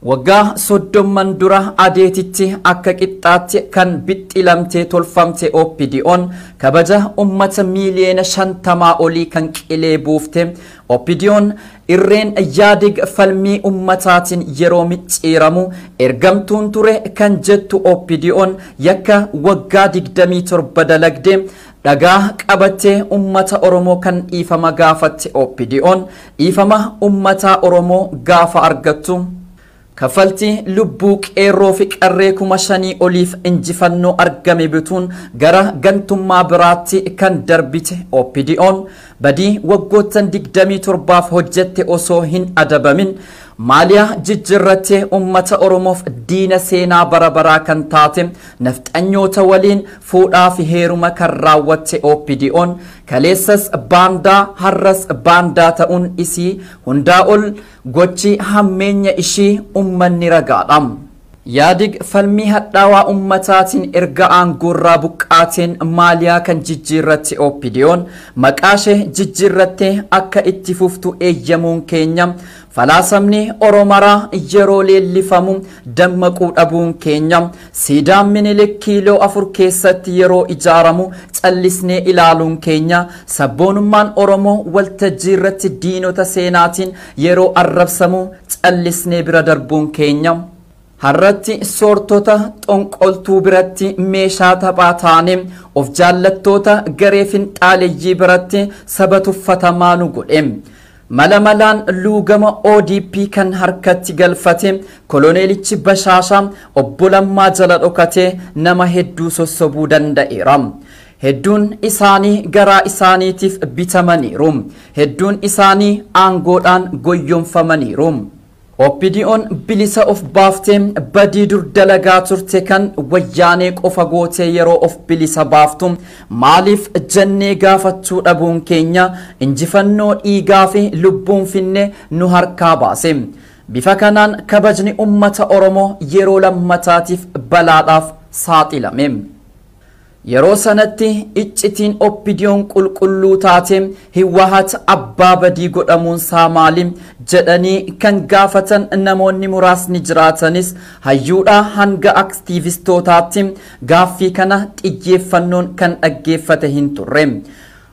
Waggaa 30 dura adeetitti akka qixxaatti kan bixxilamtee tolfamte OPDO'n kabaja ummata miiliyoona 50 olii kan qilee buufte. OPDO'n irreen Yaadig falmii ummataatiin yeroo micciiramu ergamtuun ture kan jettu OPDO'n yakka waggaa 27 dalagde dhagaa qabattee ummata Oromoo kan dhiifama gaafatte. OPDO'n dhiifama ummata Oromoo gaafa argattu kaffaltii lubbuu qeerroo fi qarree 5,000 oliif injifannoo argame bituun gara gantummaa biraatti kan darbite OPDO'n badii waggoottan 27 hojjette osoo hin adabamin maaliyaa jijjiirrattee ummata Oromoof diina seenaa bara baraa kan taate nafxanyoota waliin fuudhaa fi heeruma kan raawwatte OPDO'n kaleessas baandaa har'as baandaa ta'uun isii hundaa ol gochi hammeenya ishii ummanni ragaadha. Yaadig falmii hadhaawaa ummataatiin erga aangoorraa buqqaateen maaliyaa kan jijjiirratte OPDO'n maqaa ishee jijjiirrattee akka itti fuftu eeyyamuun keenya falaasamni Oromaraa yeroo leellifamu dammaquu dhabuun keenya siidaan Minilik kiiloo 4 keessatti yeroo ijaaramu callisnee ilaaluun keenya sabboonummaan Oromoo waltajjii irratti diinota seenaatiin yeroo arrabsamu callisnee bira darbuun keenya har'atti soortota xonqoltuu biratti meeshaa taphaa taane of jaallattoota garee finxaaleyyii biratti saba tuffatamaa nu godhe. Mala malaan luugama ODP kan harkatti galfate koloneelichi Bashaashaa obbo Lammaa jala dhokatee nama hedduu sossobuu danda'eera. Hedduun isaanii garaa isaaniitiif bitamaniiru. Hedduun isaanii aangoodhaan goyyomfamaniiru. OPDO'n bilisa of baaftee badii dur dalagaa turte kan wayyaanee qofa gootee yeroo of bilisa baaftu maaliif jennee gaafachuu dhabuun keenya injifannoo dhiigaa fi lubbuun finne nu harkaa baase. Bifa kanaan kabajni ummata Oromoo yeroo lammataatiif balaadhaaf saaxilame. Yeroo sanatti iccitiin OPDO'n qulqulluu taate Hiwwahat abbaa badii godhamuun isaa maali jedhanii kan gaafatan namoonni muraasni jiraatanis hayyuudhaa hanga aktiivistootaatti gaaffii kana xiyyeeffannoon kan dhaggeeffate hin turre.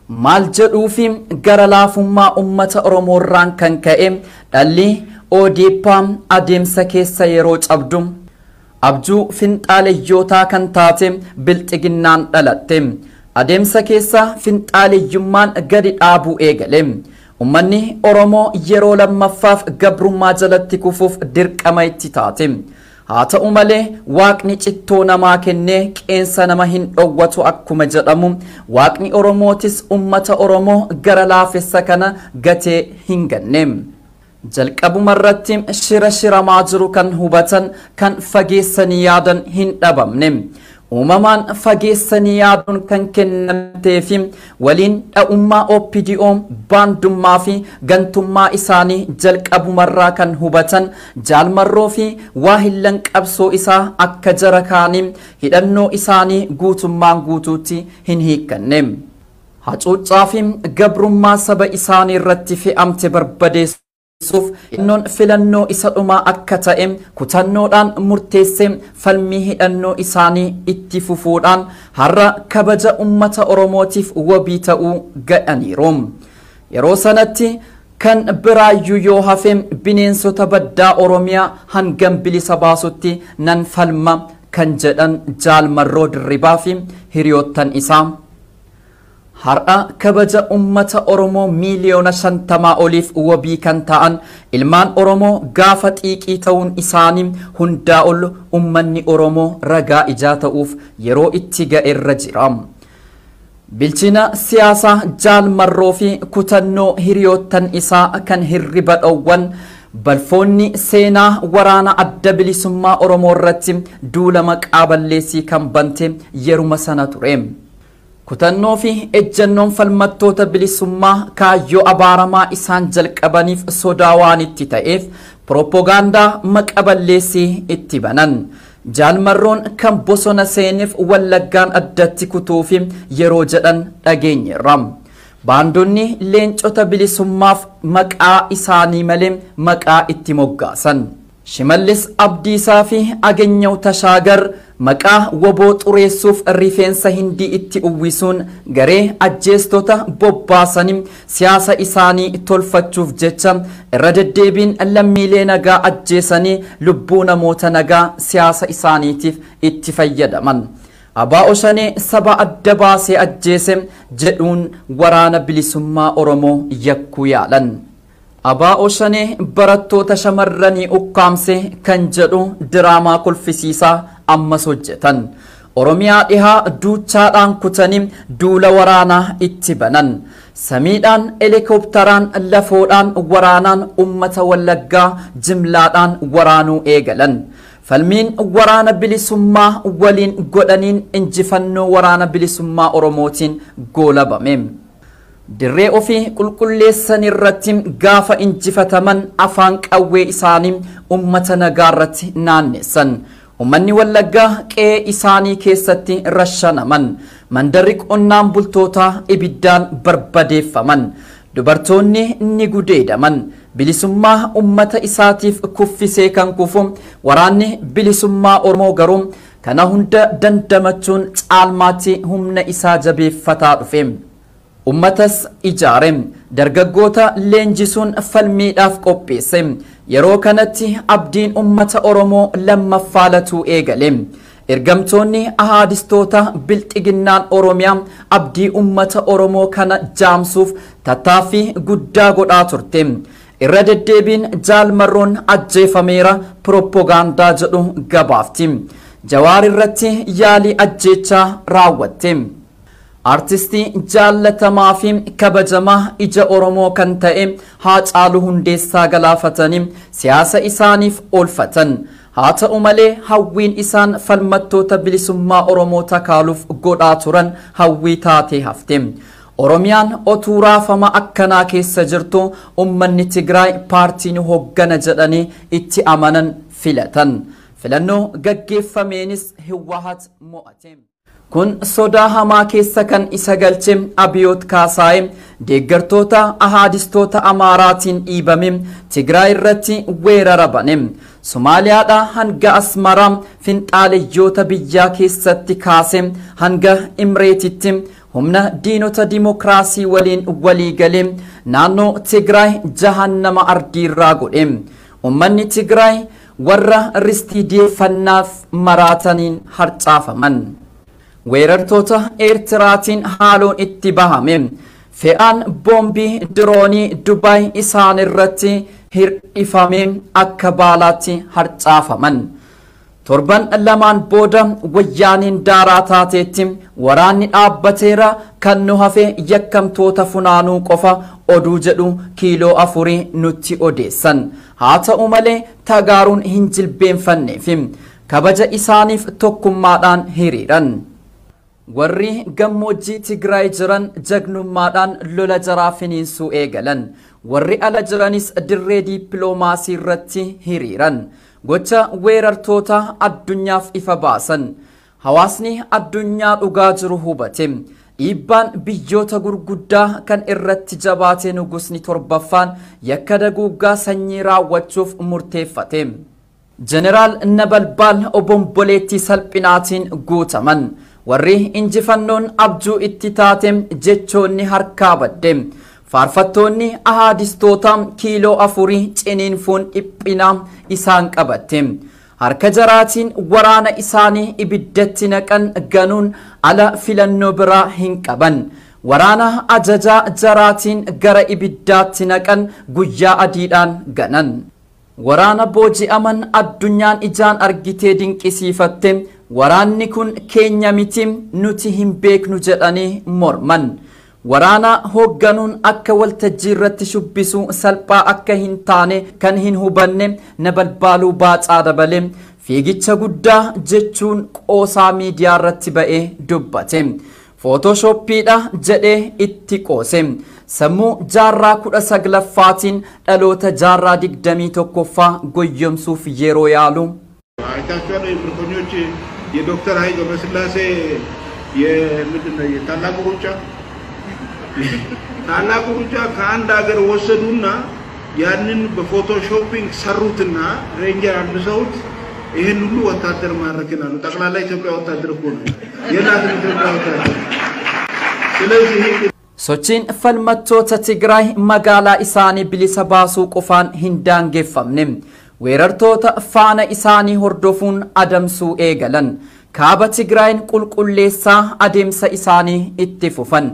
Maal jedhuu fi gara laafummaa ummata Oromoorraan kan ka'e dhalli ODP adeemsa keessa yeroo cabdu abjuu finxaaleyyootaa kan taate bilxiginnaan dhalatte. Adeemsa keessa finxaaleyyummaan gadi dhaabuu eegale. Ummanni Oromoo yeroo lammaffaaf gabrummaa jalatti kufuuf dirqama itti taate. Haa ta'u malee waaqni cittoo namaa kennee qeensa nama hin dhowwatu akkuma jedhamu waaqni Oromootis ummata Oromoo gara laafessa kana gatee hin ganne. Jalqabuma irratti shira shiramaa jiru kan hubatan kan fageessanii yaadan hin dhabamne. Uumamaan fageessanii yaaduun kan kennamtee fi waliin dha'ummaa OPDO baandummaa fi gantummaa isaanii jalqabumarraa kan hubatan jaalmarroo fi waahillan qabsoo isaa akka jara kaanii hidhannoo isaanii guutummaan guutuutti hin hiikkanne. Hacuuccaa fi gabrummaa saba isaanii irratti fe'amte barbadeessuuf hidhannoon filannoo isa dhumaa akka ta'e kutannoodhaan murteessee falmii hidhannoo isaanii itti fufuudhaan har'a kabaja ummata Oromootiif wabii ta'uu ga'aniiru. Yeroo sanatti kan biraayyuu yoo hafe bineensota baddaa Oromiyaa hangam bilisa baasutti nan falma kan jedhan Jaalmarroo Dirribaa fi hiriyoottan isaa. Har'a kabaja ummata Oromoo miiliyoona 50 oliif wabii kan ta'an ilmaan Oromoo gaafa xiiqii ta'uun isaanii hundaa ol ummanni Oromoo ragaa ijaa ta'uuf yeroo itti ga'erra jira. Bilchina siyaasaa Jaalmarroo fi kutannoo hiriyoottan isaa kan hirriba dhowwan balfoonni seenaa waraana adda bilisummaa Oromoo irratti duula maqaa balleessii kan bante yeruma sana ture. Kutannoo fi ejjennoon falmattoota bilisummaa kaayyoo abaaramaa isaan jalqabaniif sodaa waan itti ta'eef pirooppogaandaa maqa balleessii itti banan. Jaalmarroon kan bosona seeneef Wallaggaan addatti kutuu fi yeroo jedhan dhageenyeerra. Baandonni leencota bilisummaaf maqaa isaanii malee maqaa itti moggaasan. Shimallis Abdiisaa fi Agenyaw Tashaagar maqaa woboo xureessuuf rifeensa hindii itti uwwisuun garee ajjeestota bobbaasanii siyaasa isaanii tolfachuuf jecha irra deddeebiin lammiilee nagaa ajjeesanii lubbuu namoota nagaa siyaasa isaaniitiif itti fayyadaman. Abaa'oo Shanee saba adda baasee ajjeese jedhuun waraana bilisummaa Oromoo yakkuu yaalan. Abaa'oo Shanee barattoota shamarranii ukkaamse kan jedhu diraamaa kolfisiisaa ammas hojjetan. Oromiyaa dhihaa duuchaadhaan kutanii duula waraanaa itti banan. Samiidhaan, helikopteraan, lafoodhaan waraanaan uummata Wallaggaa jimlaadhaan waraanuu eegalan. Falmiin waraana bilisummaa waliin godhaniin injifannoo waraana bilisummaa Oromootiin goolabame. Dirree ofii qulqulleessan irratti gaafa injifataman afaan qawwee isaanii uummata nagaa irratti naannessan. Uummanni Wallaggaa qe'ee isaanii keessatti rashanaman. Mandarri qonnaan bultootaa ibiddaan barbadeeffaman. Dubartoonni ni gudeedaman. Bilisummaa uummata isaatiif kuffisee kan kufu waraanni bilisummaa Oromoo garuu kana hunda dandamachuun caalmaatti humna isaa jabeeffataa dhufe. Uummatas ijaare, dargaggoota leenjisuun falmiidhaaf qopheesse. Yeroo kanatti abdiin uummata Oromoo lammaffaa latuu eegale. Ergamtoonni ahaadistoota bilxiginnaan Oromiyaa abdii uummata Oromoo kana jaamsuuf tattaaffii guddaa godhaa turte. Irra deddeebiin Jaalmarroon ajjeefameera pirooppogaandaa jedhu gabaafti. Jawaar irratti yaalii ajjeechaa raawwatte. Artistii jaallatamaa fi kabajamaa ija Oromoo kan ta'e Haacaaluu Hundeessaa galaafatanii siyaasa isaaniif oolfatan. Haa ta'u malee hawwiin isaan falmattoota bilisummaa Oromoo takaaluuf godhaa turan hawwii taatee hafte. Oromiyaan otuu raafama akkanaa keessa jirtu uummanni Tigraay paartiin hooggana jedhanii itti amanan filatan. Filannoo gaggeeffameenis Hiwwahat mo'ate. Kun sodaa hamaa keessa kan isa galche Abiyoot Kaasaayee deeggartoota ahaadistoota Amaaraatiin dhiibame Tigraay irratti weerara bane. Somaaliyaadhaa hanga Asmaraa finxaaleyyoota biyyaa keessatti kaase hanga Imreetitti humna diinota dimokiraasii waliin walii galee naannoo Tigraay jahannama ardiirraa godhe. Uummanni Tigraay warra ristii deeffannaaf maraataniin harcaafaman. Weerartoota Eertiraatiin haaloon itti bahame. Fe'aan boombii diroonii Dubaay isaan irratti hir'ifame akka baalaatti harcaafaman. Torban lamaan booda wayyaaniin daaraa taateetti waraanni dhaabbateera kan nu hafe yakkamtoota funaanuu qofa oduu jedhu kiiloo 4 nutti odeessan. Haa ta'u malee tagaaruun hin jilbeenfanneef kabaja isaaniif tokkummaadhaan hiriiran. Warri gammoojjii Tigraay jiran jagnummaadhaan lola jaraa finiinsuu eegalan. Warri ala jiranis dirree dippiloomaasii irratti hiriiran. Gocha weerartoota addunyaaf ifa baasan. Hawaasni addunyaa dhugaa jiru hubate. Dhiibbaan biyyoota gurguddaa kan irratti jabaate nugusni torbaffaan yakka daguuggaa sanyii raawwachuuf murteeffate. Jeneraal Nabalbaal obomboleettii salphinaatiin guutaman. Warri injifannoon abjuu itti taate jechoonni harkaa badde. Faarfattoonni ahaadistoota kiiloo 4 ciniinfuun dhiphinaa isaan qabatte. Harka jaraatiin waraana isaanii ibiddatti naqan ganuun ala filannoo biraa hin qaban. Waraana ajajaa jaraatiin gara ibiddaatti naqan guyyaa adiidhaan ganan. Waraana booji'aman addunyaan ijaan argitee dinqisiifatte. Waraanni kun keenya miti nuti hin beeknu jedhanii morman. Waraana hoogganuun akka waltajjii irratti shubbisuu salphaa akka hin taane kan hin hubanne Nabalbaaluu Baacaa Dabalee fiigicha guddaa jechuun qoosaa miidiyaa irratti ba'ee dubbate. Footoshooppiidha jedhee itti qoose. Sammuu jaarraa 19ffaatiin dhaloota jaarraa 21ffaa goyyomsuuf yeroo yaalu. አይታችኋል። ምርኮኞች የዶክተር ኃይሌ ገብረስላሴ የምንድን ነው የታላቁ ሩጫ ታላቁ ሩጫ ከአንድ ሀገር ወሰዱና ያንን በፎቶሾፒንግ ሰሩትና ሬንጀር አልብሰውት ይሄን ሁሉ ወታደር ማረክን አሉ። ጠቅላላ ኢትዮጵያ ወታደር እኮ ነው የላትም ኢትዮጵያ ወታደር። ስለዚህ Sochiin falmattoota Tigraay magaalaa isaanii bilisa baasuu qofaan hin daangeffamne. Weerartoota faana isaanii hordofuun adamsuu eegalan. Kaaba Tigraayin qulqulleessaa adeemsa isaanii itti fufan.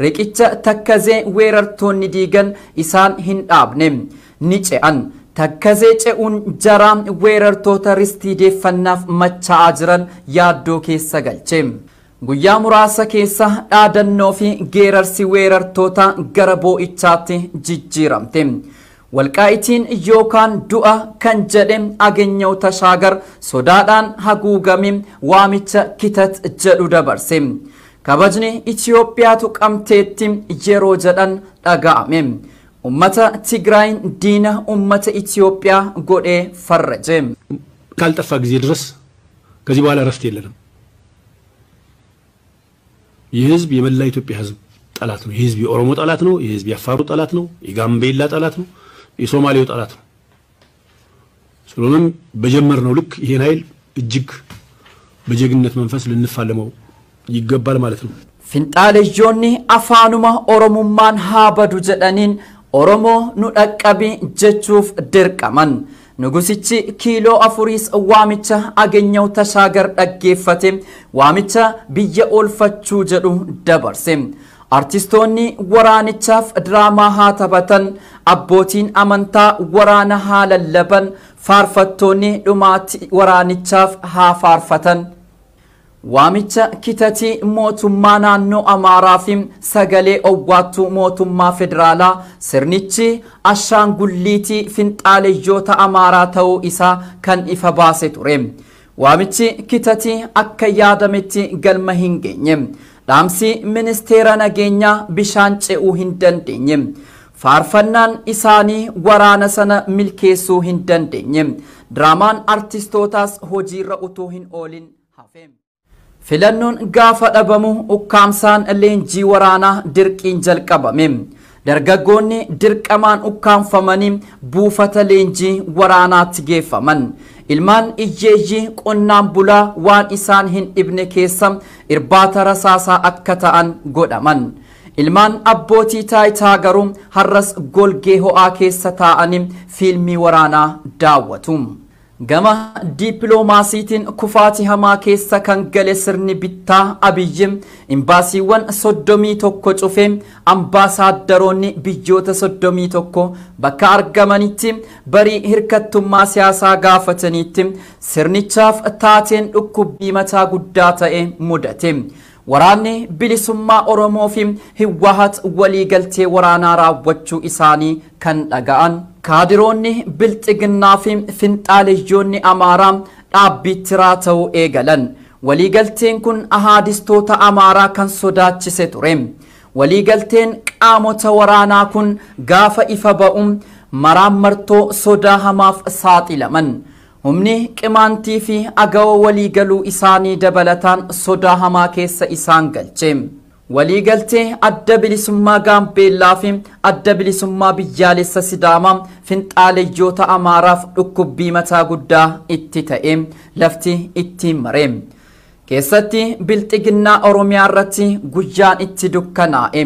Riqicha Takkazee weerartoonni diigan isaan hin dhaabne. Ni ce'an. Takkazee ce'uun jaraa weerartoota ristii deeffannaaf machaa'aa jiran yaaddoo keessa galche. Guyyaa muraasa keessa dhaadannoo fi geerarsi weerartoota gara boo'ichaatti jijjiiramte. Walqaa'itiin yookaan du'a kan jedhe Agenyaw Tashaagar sodaadhaan haguugame waamicha kitat jedhu dabarse. Kabajni Itoophiyaatu qabteetti yeroo jedhan dhaga'ame. Ummata Tigraayin diina ummata Itoophiyaa godhee farraje. ካልጠፋ ጊዜ ድረስ ከዚህ በኋላ እረፍት የለንም። ይህ ህዝብ የመላ ኢትዮጵያ ህዝብ ጠላት ነው። ይህ ህዝብ የኦሮሞ ጠላት ነው። ይህ ህዝብ የአፋሩ ጠላት ነው። የጋምቤላ ጠላት ነው። የሶማሌው ጠላት ነው። ስለሆነም በጀመርነው ልክ ይሄን ኃይል እጅግ በጀግንነት መንፈስ ልንፋለመው ይገባል ማለት ነው። Finxaaleyyoonni afaanuma Oromummaan haa badu jedhaniin Oromoo nu dhaqqabi jechuuf dirqaman. Nugusichi kiiloo afuriis waamicha Agenyaw Tashaagar dhaggeeffate waamicha biyya oolfachuu jedhu dabarse. Artistoonni waraanichaaf diraamaa haa taphatan, abbootiin amantaa waraana haa lallaban, faarfattoonni dhumaatti waraanichaaf haa faarfatan. Waamicha kitatii mootummaa naannoo Amaaraa fi sagalee owwaattuu mootummaa federaalaa sirnichi ashaangulliitii finxaaleyyoota Amaaraa ta'uu isaa kan ifa baase ture. Waamichi kitatii akka yaadametti galma hin geenye. Dhaamsi ministeera nageenyaa bishaan ce'uu hin dandeenye. Faarfannaan isaanii waraana sana milkeessuu hin dandeenye. Diraamaan artistootaas hojiirra utuu hin oolin hafe. Filannoon gaafa dhabamu ukkaamsaan leenjii waraanaa dirqiin jalqabame. Dargaggoonni dirqamaan ukkaamfamanii buufata leenjii waraanaatti geeffaman. Ilmaan iyyeeyyii qonnaan bulaa waan isaan hin dhibne keessa irbaata rasaasaa akka ta'an godhaman. Ilmaan abbootii taayitaa garuu har'as golgee ho'aa keessa taa'anii fiilmii waraanaa daawwatu. Gama dippiloomaasiitiin kufaatii hamaa keessa kan gale sirni bittaa Abiyyi imbaasiiwwan 31 cufee ambaasaaddoroonni biyyoota 31 bakka argamanitti barii hirkattummaa siyaasaa gaafatanitti sirnichaaf taateen dhukkubbii mataa guddaa ta'e mudate. Waraanni bilisummaa Oromoo fi Hiwwahat waliigaltee waraanaa raawwachuu isaanii kan dhaga'an. Kaadiroonni bilxiginnaa fi finxaaleyyoonni Amaaraa dhaabbiitti raata'uu eegalan. Waliigalteen kun ahaadistoota Amaaraa kan sodaachise ture. Waliigalteen qaamota waraanaa kun gaafa ifa ba'u maraammartoo sodaa hamaaf saaxilaman. Humni qimaantii fi agawoo waliigaluu isaanii dabalataan sodaa hamaa keessa isaan galche. Waliigaltee adda bilisummaa Gaambeellaa fi adda bilisummaa biyyaalessa Sidaamaa finxaaleyyoota Amaaraaf dhukkubbii mataa guddaa itti ta'e lafti ittiin mare. Keessatti bilxiginnaa Oromiyaa irratti guyyaan itti dukkanaa'e.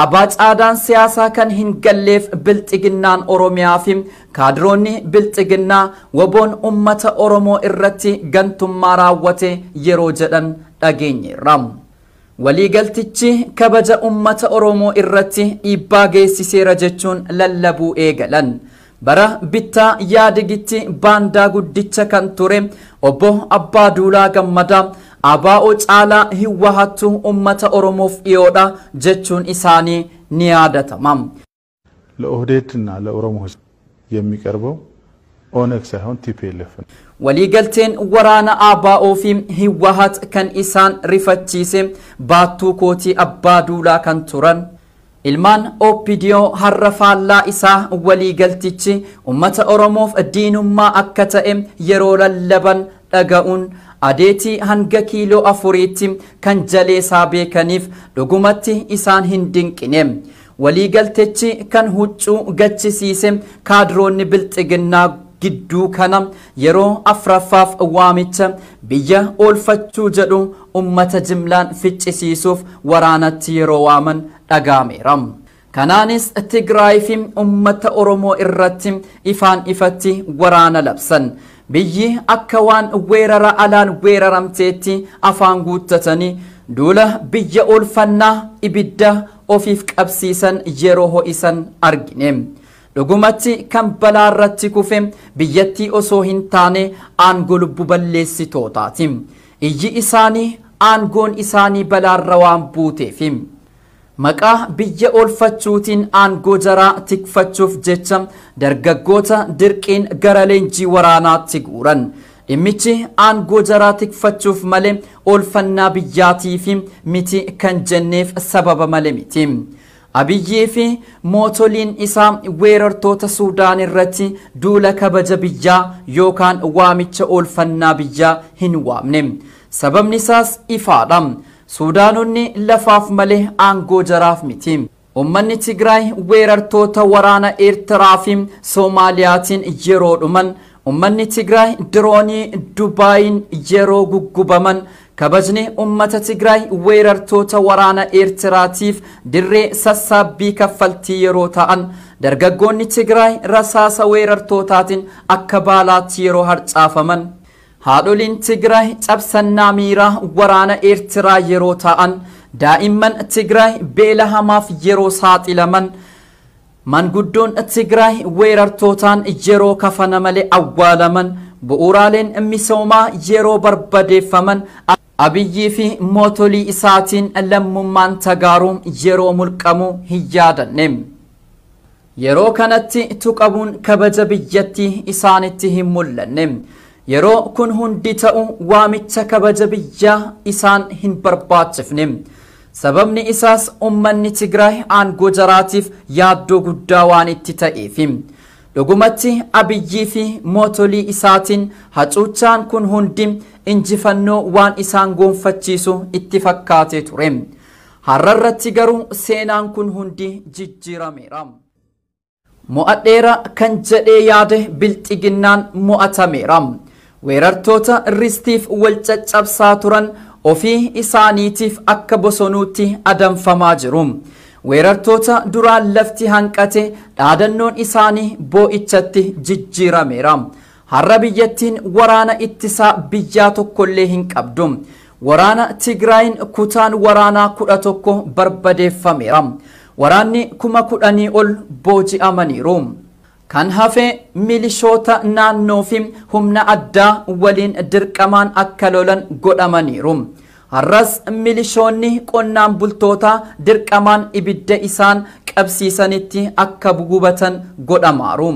Abbaa caadaan siyaasaa kan hin galleef bilxiginnaan Oromiyaa fi kaadiroonni bilxiginnaa waboon ummata Oromoo irratti gantummaa raawwate yeroo jedhan dhageenyeerra. Waliigaltichi kabaja ummata Oromoo irratti dhiibbaa geessiseera jechuun lallabuu eegalan. Bara bittaa yaadigitti baandaa guddicha kan ture obbo Abbaa Duulaa Gammadaa ABO caalaa Hiwwahattu ummata Oromoof dhiyoodha jechuun isaanii ni yaadatama. ለኦህዴድ እና ለኦሮሞ ሕዝብ የሚቀርበው ኦነግ ሳይሆን ቲፒኤልኤፍ ነው። Waliigalteen waraana ABO fi Hiwwahat kan isaan rifachiise baattuu kootii Abbaa Duulaa kan turan ilmaan OPDO har'a faallaa isaa waliigaltichi ummata Oromoof diinummaa akka ta'e yeroo lallaban dhaga'uun adeetii hanga kiiloo afuriitti kan jaleesaa beekaniif dhugumatti isaan hin dinqine. Waliigaltechi kan huccuu gachisiise kaadiroonni bilxiginnaa gidduu kana yeroo afraffaaf waamicha biyya oolfachuu jedhu ummata jimlaan ficcisiisuuf waraanatti yeroo waaman dhagaameera. Kanaanis Tigraay fi ummata Oromoo irratti ifaan ifatti waraana labsan. Biyyi akka waan weerara alaan weeraramteetti afaan guuttatanii duula biyya oolfannaa ibidda ofiif qabsiisan yeroo ho'isan argine. Dhugumatti kan balaa irratti kufe biyyattii osoo hin taane aangoo lubbu balleessitootaati. Iyyi isaanii aangoon isaanii balaarra waan buuteefi. Maqaa biyya oolfachuutiin aangoo jaraa tikfachuuf jecha dargaggoota dirqiin gara leenjii waraanaatti guuran. Dhimmichi aangoo jaraa tikfachuuf malee oolfannaa biyyaatiif miti kan jenneef sababa malee miti. Abiyyii fi mootoliin isaa weerartoota Suudaan irratti duula kabaja biyyaa yookaan waamicha oolfannaa biyyaa hin waamne. Sababni isaas ifaadha. Suudaanonni lafaaf malee aangoo jaraaf miti. Uummanni Tigraay weerartoota waraana Eertiraa fi Soomaaliyaatiin yeroo dhuman, uummanni Tigraay diroonii Dubaayin yeroo guggubaman, kabajni uummata Tigraay weerartoota waraana Eertiraatiif dirree sassaabbii kaffaltii yeroo ta'an, dargaggoonni Tigraay rasaasa weerartootaatiin akka baalaatti yeroo harcaafaman, haadholiin Tigraay cabsannaa miiraa waraana Eertiraa yeroo ta'an, daa'imman Tigraay beela hamaaf yeroo saaxilaman, manguddoon Tigraay weerartootaan yeroo kafana malee awwaalaman, bu'uuraaleen misoomaa yeroo barbadeeffaman, Abiyyii fi mootolii isaatiin lammummaan tagaaruu yeroo mulqamu hin yaadanne. Yeroo kanatti tuqabuun kabaja biyyattii isaanitti hin mul'anne. Yeroo kun hundi ta'u waamicha kabaja biyyaa isaan hin barbaachifne. Sababni isaas uummanni Tigraay aangoo jaraatiif yaaddoo guddaa waan itti ta'eefi. Dhugumatti Abiyyii fi mootolii isaatiin hacuuccaan kun hundi injifannoo waan isaan goonfachiisu itti fakkaatee ture. Har'arratti garuu seenaan kun hundi jijjiirameera. Mo'adheera kan jedhee yaade bilxiginnaan mo'atameera. Weerartoota ristiif wal caccabsaa turan ofii isaaniitiif akka bosonuutti adamfamaa jiru. Weerartoota duraan lafti hanqate dhaadannoon isaanii boo'ichatti jijjiirameera. Har'a biyyattiin waraana ittisaa biyyaa tokkollee hin qabdu. Waraana Tigraayin kutaan waraanaa 11 barbadeeffameera. Waraanni 10,000 ol booji'amaniiru. Kan hafe milishoota naannoo fi humna addaa waliin dirqamaan akka lolan godhamaniiru. Har'as milishoonni qonnaan bultoota dirqamaan ibidda isaan qabsiisanitti akka gubatan godhamaaru.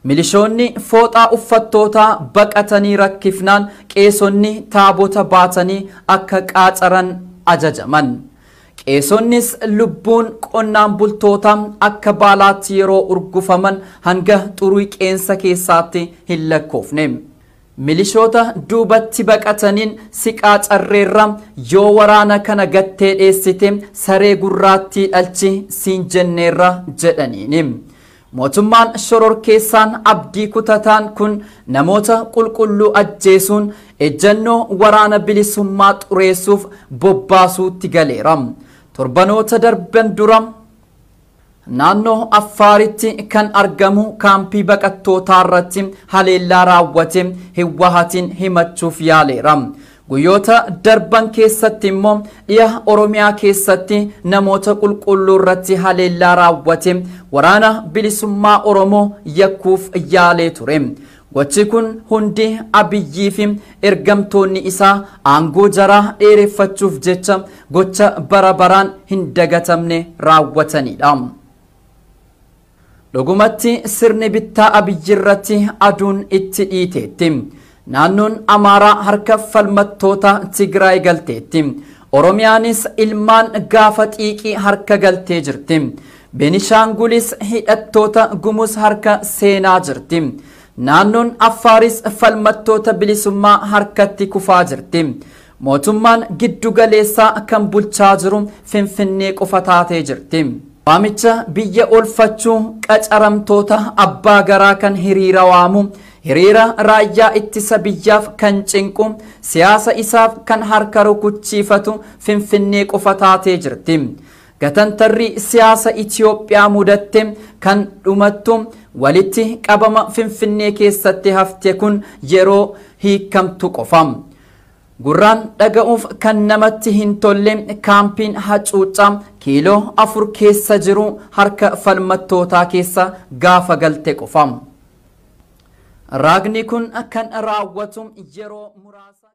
Milishoonni fooxaa uffattoota baqatanii rakkifnaan qeesonni taabota baatanii akka qaacaran ajajaman. Qeesonnis lubbuun qonnaan bultoota akka baalaatti yeroo urgufaman hanga xurii qeensa keessaatti hin lakkoofne. Milishoota duubatti baqataniin siqaa carreerra yoo waraana kana gattee dheessite saree gurraattii dhalchi siin jenneerra jedhaniini. Mootummaan shororkeessaan abdii kutataan kun namoota qulqulluu ajjeesuun ejjennoo waraana bilisummaa xureessuuf bobbaasuutti galeera. Torbanoota darban dura naannoo Affaaritti kan argamu kaampii baqattootaa irratti haleellaa raawwate Hiwwahatiin himachuuf yaaleera. Guyyoota darban keessatti immoo dhiya Oromiyaa keessatti namoota qulqulluu irratti haleellaa raawwate waraana bilisummaa Oromoo yakkuuf yaalee ture. Gochi kun hundi Abiyyii fi ergamtoonni isaa aangoo jaraa dheereffachuuf jecha gocha bara baraan hin dagatamne raawwatanidha. Dhugumatti sirni bittaa Abiyyi irratti aduun itti dhiiteetti. Naannoon Amaaraa harka falmattoota Tigraay galteetti. Oromiyaanis ilmaan gaafa xiiqii harka galtee jirti. Beenishaangulis hidhattoota Gumuz harka seenaa jirti. Naannoon Affaaris falmattoota bilisummaa harkatti kufaa jirti. Mootummaan giddu galeessaa kan bulchaa jiru Finfinnee qofa taatee jirti. Waamicha biyya oolfachuu qacaramtoota abbaa garaa kan hiriira waamu, hiriira raayyaa ittisa biyyaaf kan cinqu, siyaasa isaaf kan harka rukuchiifatu Finfinnee qofa taatee jirti. Gatantarri siyaasa Itoophiyaa mudatte kan dhumattu walitti qabama Finfinnee keessatti hafte kun yeroo hiikamtu qofa. Gurraan dhaga'uuf kan namatti hin tolle kaampiin hacuuccaa kiiloo 4 keessa jiru harka falmattootaa keessa gaafa galte qofa. Raagni kun kan raawwatu yeroo muraasa.